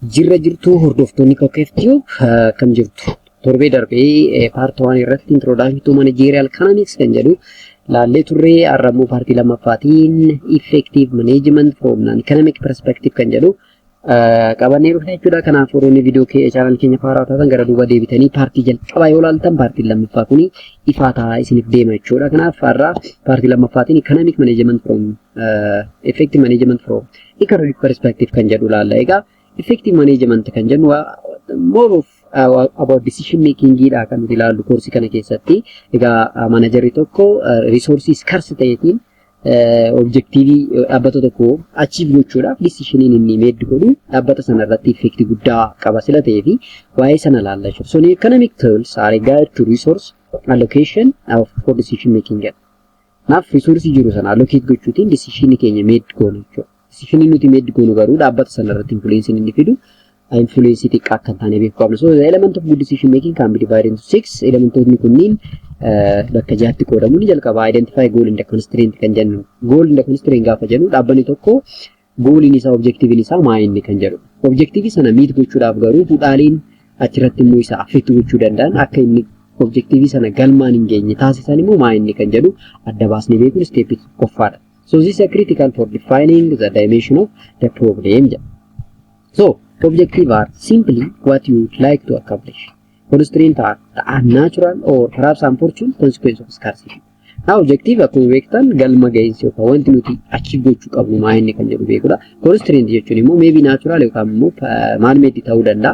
Jirra jirtuu, hordoftoonni Kokeef Tube, akkam jirtu? Torbee darbee part 1 irratti Introduction to Managerial Economics kan jedhu laallee turree. Har'a immoo partii lammaffaatiin Effective Management from an Economic Perspective kan jedhu qabannee dhufne jechuudha. Kanaaf warroonni viidiyoo kee channel keenya haaraa taatan gara duuba deebitanii partii jalqabaa yoo laaltan partiin lammaffaa kuni ifaa ta'aa isiniif deema jechuudha. Kanaaf har'a partii lammaffaatiin Economic Management from Effective Management from Economic Perspective kan jedhu laalla. Egaa effective management kan jennu more of about decision making dha kan nuti ilaallu koorsii kana keessatti. Egaa managerri tokko resource scarce ta'eetiin objectiveii dhaabbata tokko achieve gochuudhaaf decisioniin inni made godhu dhaabbata sana irratti effect guddaa qaba sila ta'ee fi waa'ee sana ilaalla jechuudha. So economic tools are a guide to resource allocation of for decision making jedha. Kanaaf resource jiru sana allocate gochuutiin decision keenya made goonu jechuudha. Decision nuti made goonu garuu dhaabbata sana irratti influence inni fidu influence xiqqaa akka hin taane beekuu qabna. So the element of good decision making can be divided into six. Elementoonni kunniin bakka jaatti qoodamu. Ni jalqaba identify goal and the constraint kan jennu. Goal and the constraint gaafa jennu, dhaabbanni tokko goaliin isaa, objectiviin isaa maa inni kan jedhu. Objectiveii sana meet gochuudhaaf garuu hudhaaleen achirratti immoo isa affect gochuu danda'an, akka inni objectiveii sana galmaan hin geenye taasisan immoo maa inni kan jedhu adda baasnee beekuun stepii tokkoffaadha. So this is critical for defining the dimension of the problem jedha. So objective are simply what you would like to accomplish. Constraints are the unnatural or perhaps unfortunate consequence of scarcity. Now objective akkuma beektan galma gahinsi yookaan wanti nuti achieve gochuu qabnu maa inni kan jedhu beekudha. Constraint jechuun immoo maybe natural yookaan immoo man made ta'uu danda'a.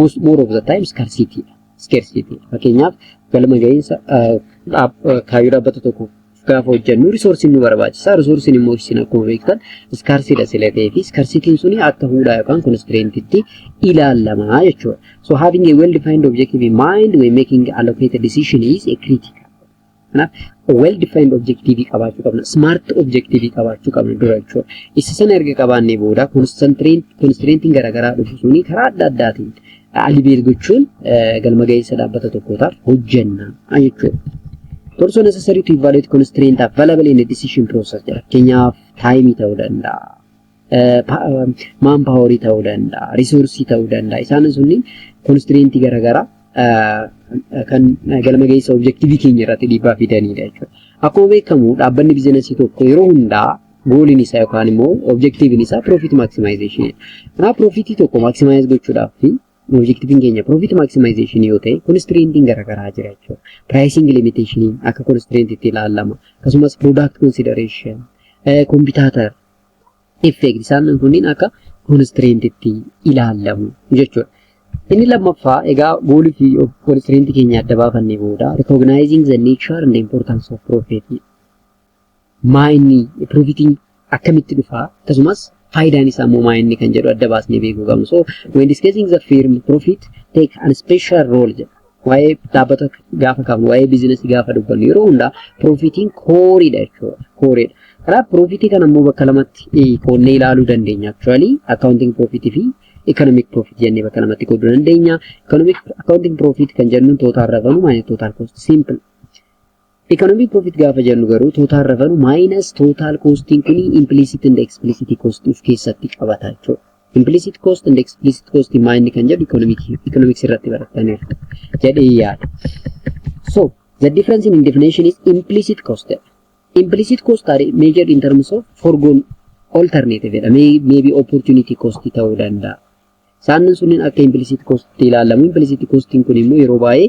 Most more of the time scarcity. Scarcity. Fakkeenyaaf, galma gahinsa kaayyoo dhaabbata tokko gaafa hojjennu resourceiin nu barbaachisa. Resourceiin immoo isin akkuma beektan scarcedha sila ta'ee fi scarcityn suni akka hudhaa yookaan constraintitti ilaallama jechuudha. So having a well defined objective in mind when making allocated decision is a critical. Kanaaf well defined objective qabaachuu qabna. Smart objective qabaachuu qabna dura jechuudha. Isa sana erga qabaannee booda constraintiin garaagaraa dhufu suni karaa adda addaatiin alleviate gochuun galma gahinsa dhaabbata tokkootaaf hojjenna jechuudha. Also necessary to evaluate constraint available in the decision process jedha. Fakkeenyaaf, timeii ta'uu danda'a, man powerii ta'uu danda'a, resourceii ta'uu danda'a. Isaan sunniin constraintii garaagaraa kan galma gahinsa objectiveii keenya irratti dhiibbaa fidanidha jechuudha. Akkuma beekamu dhaabbanni businessii tokko yeroo hundaa goaliin isaa yookaan immoo objectiviin isaa profit maximization. Kanaaf profitii tokko maximize gochuudhaaf objectiviin keenya profit maximization yoo ta'e, constraintiin garaagaraa jira jechuudha. Pricing limitation akka constraintitti ilaalama. Akkasumas product consideration, competitor effect, isaan kunniin akka constraintitti ilaalamu jechuudha. Inni lammaffaa, egaa goalii fi constraintii keenya adda baafannee booda, recognizing the nature and the importance of profit. Maa inni profitiin akkamitti dhufaa, akkasumas faayidaan isaa immoo maa inni kan jedhu adda baasnee beekuu qabna. So when discussing the firm profit take an special role jedha. Waa'ee dhaabbata gaafa qabnu, waa'ee businessii gaafa dubbannu, yeroo hundaa profitiin coreiidha jechuudha. Coreiidha. Kanaaf profitii kana immoo bakka lamatti qoodnee ilaaluu dandeenya. Actually accounting profitii fi economic profit jennee bakka lamatti qooduu dandeenya. Economic accounting profit kan jennuun total revenue minus total cost, simple. Economic profit gaafa jennu garuu total revenue minus total costiin kuni implicit and explicit cost of keessatti qabata jechuudha. Implicit cost and explicit cost maa inni kan jedhu economics irratti barattaniirtu jedhee yaada. So the difference in definition is implicit cost. Implicit cost are measured in terms of foregone alternative jedha. Maybe opportunity cost ta'uu danda'a. Isaan sunniin akka implicit cost ilaalamu. Implicit costiin kun immoo yeroo baay'ee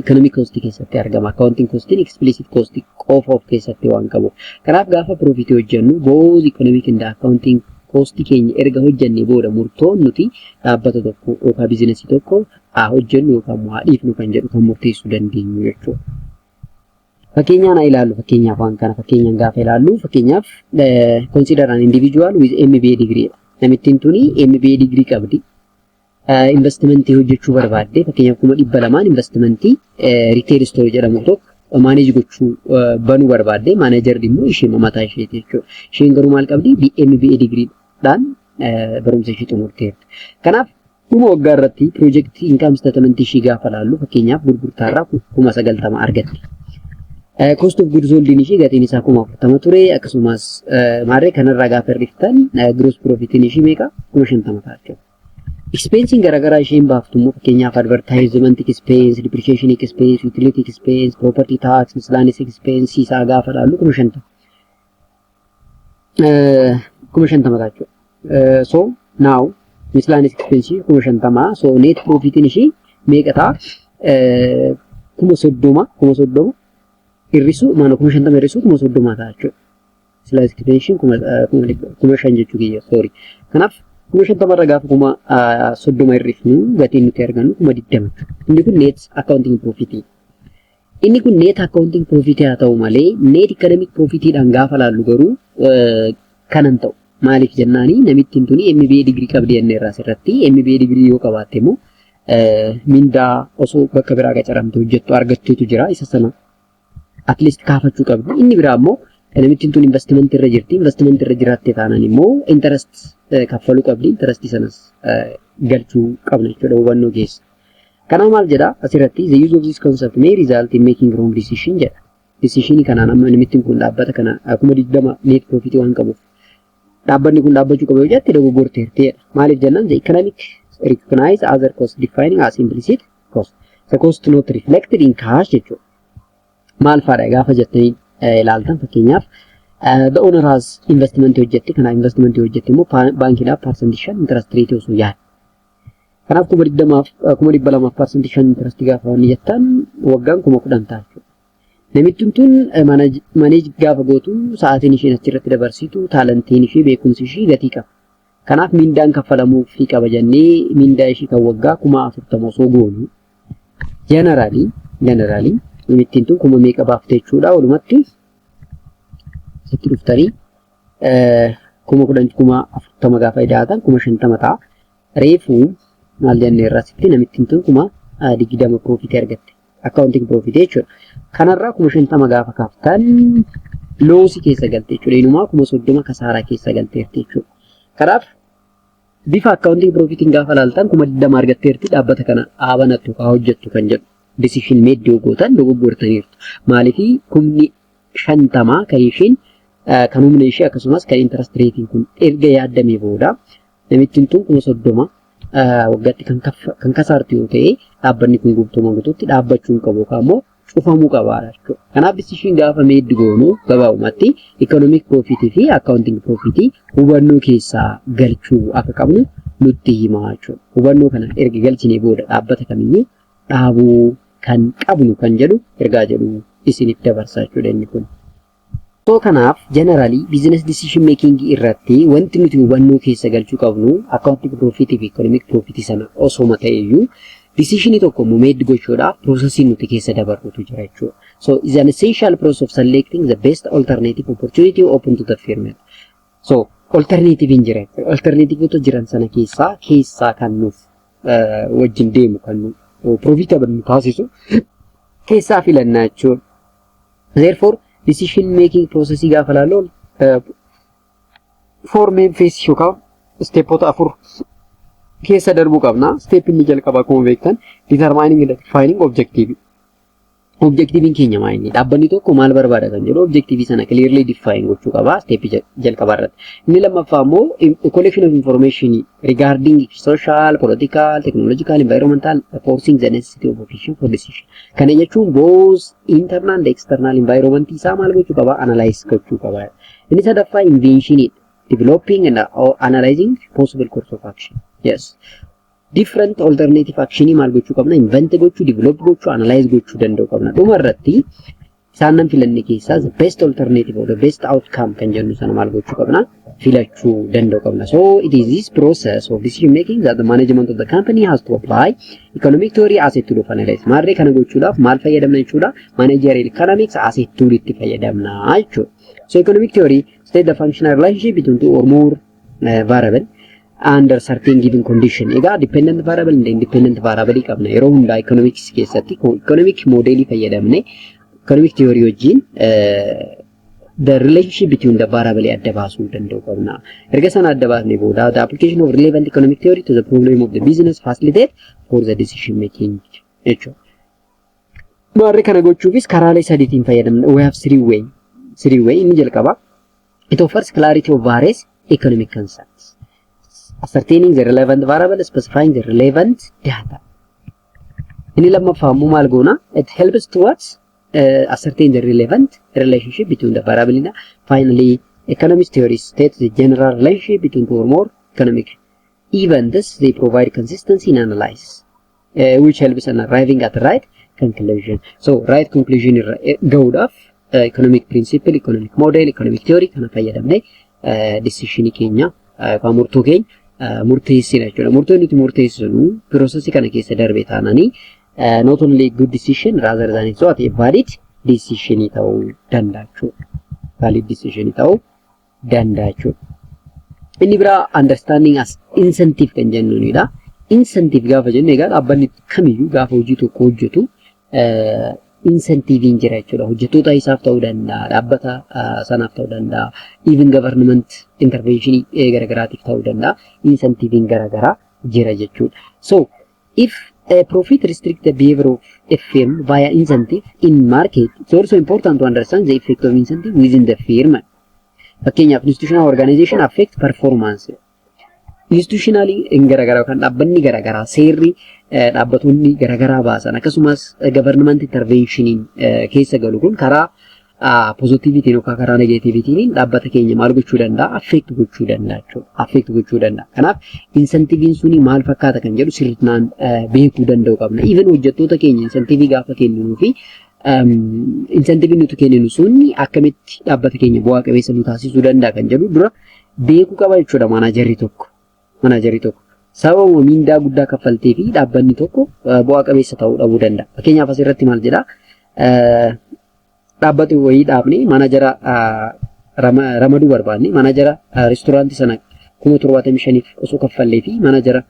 economic cost keessatti argama. Accounting costiin explicit cost qofa of keessatti waan qabu. Kanaaf gaafa profit hojjennu both economic and accounting cost keenya erga hojjennee booda murtoon nuti dhaabbata tokko yookaan businessii tokko haa hojjennu yookaan immoo haa dhiifnu kan jedhu kan murteessuu dandeenyu jechuudha. Fakkeenyaan haa ilaallu. Fakkeenyaaf, waan kana fakkeenyaan gaafa ilaallu, fakkeenyaaf, consider an individual with MBA degree dha. Namittiin tuni MBA degree qabdi. Investmentii hojjechuu barbaadde, fakkeenyaaf 200,000 investmentii retail store jedhamu tokko manage gochuu banuu barbaadde. Managerri immoo ishee mataa isheeti jechuudha. Isheen garuu maal qabdi? MBA degreedhaan barumsa ishee xumurteerti. Kanaaf dhuma waggaa irratti projectii income statementii ishee gaafa laallu, fakkeenyaaf, gurgurtaarraa 90,000 argatti. Cost of goods sold ishii gatiin isaa 40,000 ture. Akkasumas maarree kanarraa gaafa hir'iftan gross profitiin ishii meeqa? 50,000 ta'a jechuudha. Expensiin garaagaraa isheen baaftu immoo, fakkeenyaaf advertisement expense, depreciation expense, utility expense, property tax, miscellaneous expense isaa gaafa ilaallu 50,000. 50,000 ta'a jechuudha. So now miscellaneous expense 50,000, so net profitiin ishii meeqa ta'a? 30,000, 30,000 hir'isuu maana 50,000 hir'isuu 30,000 ta'a jechuudha. Miscellaneous expense 5,000 jechuu kiyya, sorry. Kanaaf 50,000 irra gaafa 30,000 hir'ifnu gatiin nuti argannu 20,000 jechuudha. Inni kun net accounting profit. Inni kun net accounting profit haa ta'u malee net economic profitiidhaan gaafa laallu garuu kanan ta'u. Maaliif jennaani, namittiin tuni MBA digirii qabdi jennee irraa asirratti. MBA digirii yoo qabaatte immoo mindaa osoo bakka biraa qacaramte hojjettu argattuutu jira. Isa sana at least kaafachuu qabdi. Inni biraa immoo namittiin tun investment irra jirti. Investment irra jiraatte taanaan immoo interest kaffaluu qabdi. Interest sanas galchuu qabna jechuudha hubannoo keessa. Kanaaf maal jedha asirratti? "The use of this concept may result in making wrong decision" jedha. Decision kanaan amma namittiin kun dhaabbata kana 20,000 net profit waan qabuuf dhaabbanni kun dhaabbachuu qaba yoo jette dogoggorteerteedha. Maaliif jennaan, the economic recognize other cost defining as implicit cost. The cost not reflected in cash jechuudha. Maal faadha gaafa jettanii ilaaltan, fakkeenyaaf the owner has investment hojjette. Kanaaf investment hojjette immoo baankiidhaaf 5% interest rate osoo yaadde. Kanaaf 20,000f 200,000f 5% interest gaafa wanni jettan waggaan 10,000 ta'a jechuudha. Namittiin tun manage gaafa gootu sa'aatiin isheen achirratti dabarsitu, talentiin ishee, beekumsi ishee gatii qaba. Kanaaf mindaan kaffalamuufii qaba jennee mindaa ishee kan waggaa 40,000 osoo goonu, generally namittiin tun kuma meeqa baafte jechuudha? Walumatti sitti dhuftanii 10,000 40,000 gaafa idaatan 50,000 ta'a. Reefuu maal jennee irraa sitti? Namittiin tun 20,000 profitii argatte. Accounting profitii jechuudha. Kanarraa 50,000 gaafa kaaftan lossii keessa galte jechuudha. Inumaa 30,000 kasaaraa keessa galteerti jechuudha. Kanaaf bifa accounting profitiin gaafa laaltan 20,000 argatteerti, dhaabbata kana dhaabanattu haa hojjettu kan jedhu decision made yoo gootan dogoggortaniirtu. Maaliifii 50,000 kan isheen kan humna ishee akkasumas kan interest ratein kun erga yaaddamee booda namittiin tun 30,000 waggaatti kan kasaartu yoo ta'e dhaabbanni kun guutummaa guutuutti dhaabbachuu hin qabu yookaan immoo cufamuu qaba jechuudha. Kanaaf decision gaafa made goonu gabaabumatti economic profit fi accounting profit hubannoo keessaa galchuu akka qabnu nutti hima jechuudha. Hubannoo kana erga galchinee booda dhaabbata kamiyyuu dhaabuu kan qabnu kan jedhu ergaa jedhu isiniif dabarsa jechuudha inni kun. So kanaaf generally business decision making irratti wanti nuti hubannoo keessa galchuu qabnu accounting profit fi economic profit sana osoma ta'eyyuu decisionii tokko immoo made gochuudhaaf processii nuti keessa dabarrutu jira jechuudha. So is an essential process of selecting the best alternative opportunity open to the firm. So alternative hin jira. Alternative jiran sana keessaa kan nuuf wajjin deemu, kan nu profitable nu taasisu keessaa filannaa jechuudha. Therefore, decision making processii gaafa ilaallu four main phase yookaan stepoota afur keessa darbuu qabna. Step inni jalqaba akkuma beektan determining and defining objective. Objectiviin keenya maal inni? Dhaabbanni tokko maal barbaada kan jedhu objectivii sana clearly define gochuu qaba step jalqabaa irratti. Inni lammaffaa immoo collection of information regarding social, political, technological, environmental forcing the necessity of option for decision. Kana jechuun both internal and external environment isaa maal gochuu qaba? Analyze gochuu qaba. Inni sadaffaa invention, developing and analyzing possible course of action. Yes. Different alternative actionii maal gochuu qabna? Invent gochuu, develop gochuu, analyze gochuu danda'u qabna. Dhuma irratti isaan nan filanne keessaa the best alternative or the best outcome kan jennu sana maal gochuu qabna? Filachuu danda'u qabna. So it is this process of decision making that the management of the company has to apply economic theory as a tool of analysis. Maarree kana gochuudhaaf maal fayyadamna jechuudha? Managerial economics as a tool itti fayyadamna jechuudha. So economic theory state the functional relationship between two or more variable under certain given condition. Egaa dependent variable and independent variable qabna. Yeroo hundaa economics keessatti economic modelii fayyadamne economic theory wajjin the relationship between the variable adda baasuu danda'u qabna. Erga sana adda baasnee booda the application of relevant economic theory to the problem of the business facilitate for the decision making jechuudha. Maarree kana gochuufis karaalee sadiitiin fayyadamna. We have three way. Three way inni jalqaba. It offers clarity of various economic concerns. Ascertaining the relevant variable, specifying the relevant data. Inni lammaffaa immoo maal goona? It helps towards ascertain the relevant relationship between the variable. And finally, economic theories state the general relationship between two or more economic events. They provide consistency in analysis, which helps in arriving at the right conclusion. So, right conclusion irra gahuudhaaf economic principle, economic model, economic theory kana fayyadamnee decisionii keenya yookaan murtoo keenya murteessina jechuudha. Murtoo nuti murteessinu processii kana keessa darbe taananii not only good decision, rather than it's what, a valid decision ta'uu danda'a jechuudha. Valid decision ta'uu danda'a jechuudha. Inni biraa understanding as incentive kan jennuunidha. Incentive gaafa jennu egaa dhaabbanni kamiyyuu gaafa hojii tokko hojjetu incentiviin jira jechuudha. Hojjettoota isaaf ta'uu danda'a, dhaabbata sanaaf ta'uu danda'a, even government intervention garagaraatiif ta'uu danda'a. Incentiviin garagaraa jira jechuudha. So, if a profit restrict the behavior of a firm via incentive in market, it's also important to understand the effect of incentive within the firm. Fakkeenyaaf, institutional organization affect performance. Institutionally garagaraa yookaan dhaabbanni garagaraa seerri dhaabbattoonni garagaraa baasan akkasumas government interventioniin keessa galu kun karaa positiveitiin yookaan karaa negativeitiin dhaabbata keenya maal gochuu danda'a? Affect gochuu danda'a jechuudha. Affect gochuu danda'a. Kanaaf incentiviin suni maal fakkaata kan jedhu sirnaan beekuu danda'u qabna. Even hojjettoota keenya incentiveii gaafa kenninuu fi incentiviin nuti kenninu suni akkamitti dhaabbata keenya bu'aa qabeessa nu taasisuu danda'a kan jedhu dura beekuu qaba jechuudha managerri tokko. Managerri tokko. Sababa miindaa guddaa kaffaltee fi dhaabbanni tokko bu'aa qabeessa ta'uu dhabuu danda'a. Fakkeenyaaf, asirratti maal jedhaa? Dhaabbata wayii dhaabnee managera ramaduu barbaanne, managera restaurantii sana 75,000f osoo kaffallee fi managera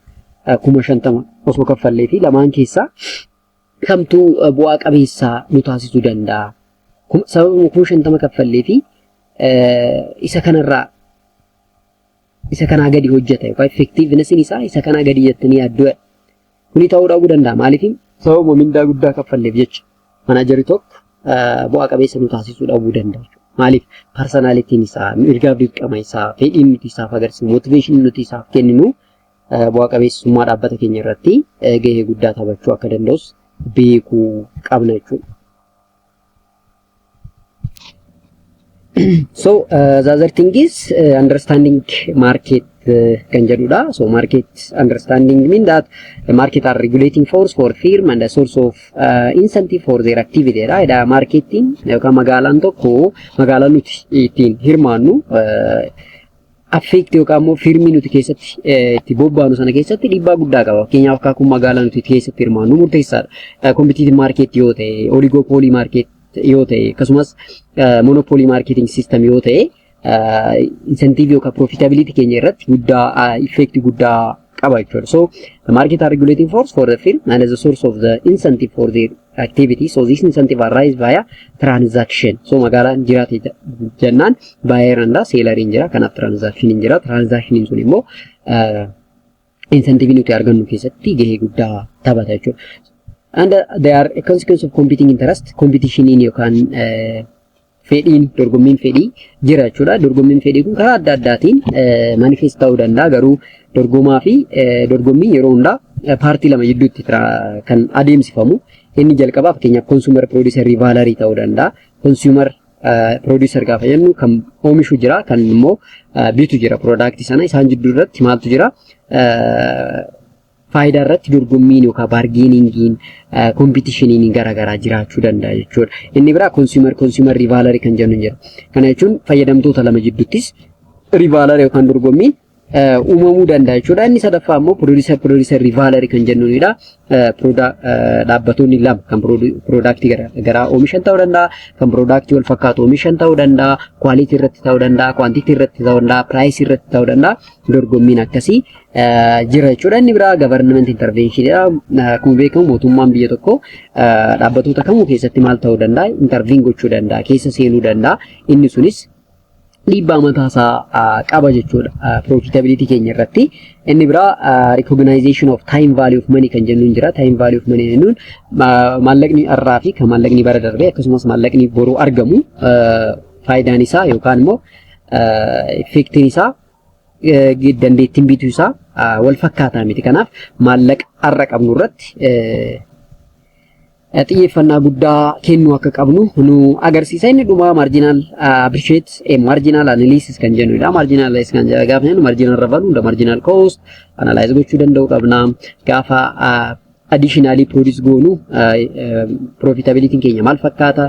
50,000 osoo kaffallee fi lamaan keessaa kamtuu bu'aa qabeessaa nu taasisuu danda'a? Sababa 50,000 kaffallee fi isa kanarraa isa kanaa gadi hojjeta yookaan effectivenessiin isaa isa kanaa gadi jettanii yaadduu. Kuni ta'uu dhabuu danda'a. Maaliif? Sababa mindaa guddaa kaffalleef jecha managerri tokko bu'aa qabeessa nu taasisuu dhabuu danda'a. Maaliif? Personalityn isaa, mirgaaf dirqama isaa, fedhiin nuti isaaf agarsiisnu, motivationii nuti isaaf kenninu bu'aa qabeessummaa dhaabbata keenya irratti gahee guddaa taphachuu akka danda'us beekuu qabna jechuudha. So the other thing is understanding market kan jedhudha. So market understanding mean that the market are regulating force for firm and a source of incentive for their activity dha. Edha marketing yookaan magaalaan tokko, magaalaan nuti ittiin hirmaannu affect yookaan immoo firmii nuti keessatti itti bobbaanu sana keessatti dhiibbaa guddaa qaba. Fakkeenyaaf, akaakuun magaalaa nuti keessatti hirmaannu murteessaadha. Competitive market yoo ta'e, oligopoly market yoo ta'e, akkasumas monopoly marketing system yoo ta'e, incentive yookaan profitability keenya irratti guddaa effect guddaa qaba jechuudha. So the market are regulating force for the firm and as a source of the incentive for their activity. So this incentive arise via transaction. So magaalaan jiraate jennaan buyer and selleriin jira. Kanaaf transaction jira. Transaction sun immoo incentive nuti argannu keessatti gahee guddaa taphata jechuudha. And they are a consequence of competing interest. Competitioniin yookaan fedhiin, dorgommiin fedhii jira jechuudha. Dorgommiin fedhii kun karaa adda addaatiin manifest ta'uu danda'a. Garuu dorgomaa fi dorgommiin yeroo hundaa paartii lama jidduutti kan adeemsifamu. Inni jalqabaa fakkeenyaaf consumer producer rivalry ta'uu danda'a. Consumer producer gaafa jennu kan oomishu jira, kan immoo bitu jira productii sana. Isaan jidduu irratti maaltu jira? Faayidaa irratti dorgommiin yookaan bargainingiin, competitioniin garaagaraa jiraachuu danda'a jechuudha. Inni biraa consumer consumer rivalry kan jennu jira. Kana jechuun fayyadamtoota lama jidduuttis rivalry yookaan dorgommiin uumamuu danda'a jechuudha. Inni sadaffaa immoo producer producer rivalry kan jennuunidha. Dhaabbattoonni lama kan productii garaagaraa oomishan ta'uu danda'a, kan productii wal fakkaatu oomishan ta'uu danda'a, quality irratti ta'uu danda'a, quantity irratti ta'uu danda'a, priceii irratti ta'uu danda'a. Dorgommiin akkasii jira jechuudha. Inni biraa government interventionidha. Akkuma beekamu mootummaan biyya tokko dhaabbattoota kamuu keessatti maal ta'uu danda'a? Intervene gochuu danda'a, keessa seenuu danda'a. Inni sunis Dhiibbaa mataa isaa qaba jechuudha profitability keenya irratti. Inni biraa recognition of time value of money kan jennuun jira. Time value of money jennuun maallaqni har'aa fi kan maallaqni bara darbee akkasumas maallaqni boruu argamu faayidaan isaa yookaan immoo effectiin isaa, dandeettiin bituu isaa wal fakkaataa miti. Kanaaf maallaqa har'a qabnu irratti xiyyeeffannaa guddaa kennuu akka qabnu nu agarsiisa. Inni dhumaa marginal appreciate marginal analysis kan jennudha. Marginal analysis kan gaafa jennu marginal revenue hunda marginal cost analyze gochuu danda'uu qabna. Gaafa additionally produce goonu profitability keenya maal fakkaata,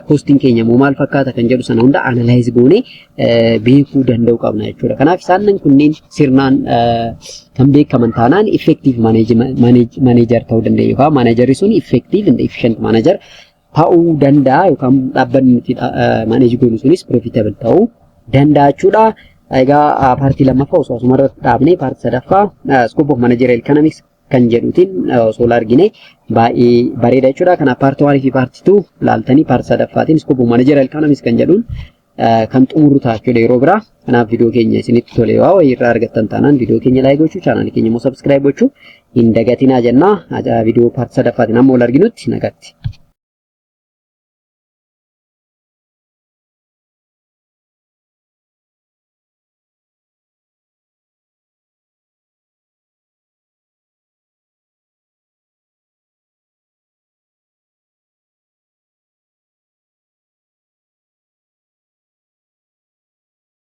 costiin keenya immoo maal fakkaata kan jedhu sana hunda analyze goone beekuu danda'uu qabna jechuudha. Kanaaf isaan kunneen sirnaan kan beekaman taanaan effective manager ta'uu dandeenya yookaan managerri sun effective and efficient manager ta'uu danda'a yookaan dhaabbanni nuti manage goonu sunis profitable ta'uu danda'a jechuudha. Egaa partii lammaffaa osoo asumarra dhaabnee partii sadaffaa scope of managerial economics kan jedhuutiin osoo argine baay'ee bareeda jechuudha. Kanaaf part 1 fi part 2 laaltanii partii sadaffaatiin scope of managerial economics kan jedhuun kan xumuru ta'a jechuudha yeroo biraa. Kanaaf viidiyoo keenya isinitti tole waa wayii irraa argattan taanaan viidiyoo keenya like gochuu, channelii keenya immoo subscribe gochuu hin dagatinaa jennaa. Viidiyoo partii sadaffaatiin amma wal arginutti nagaatti.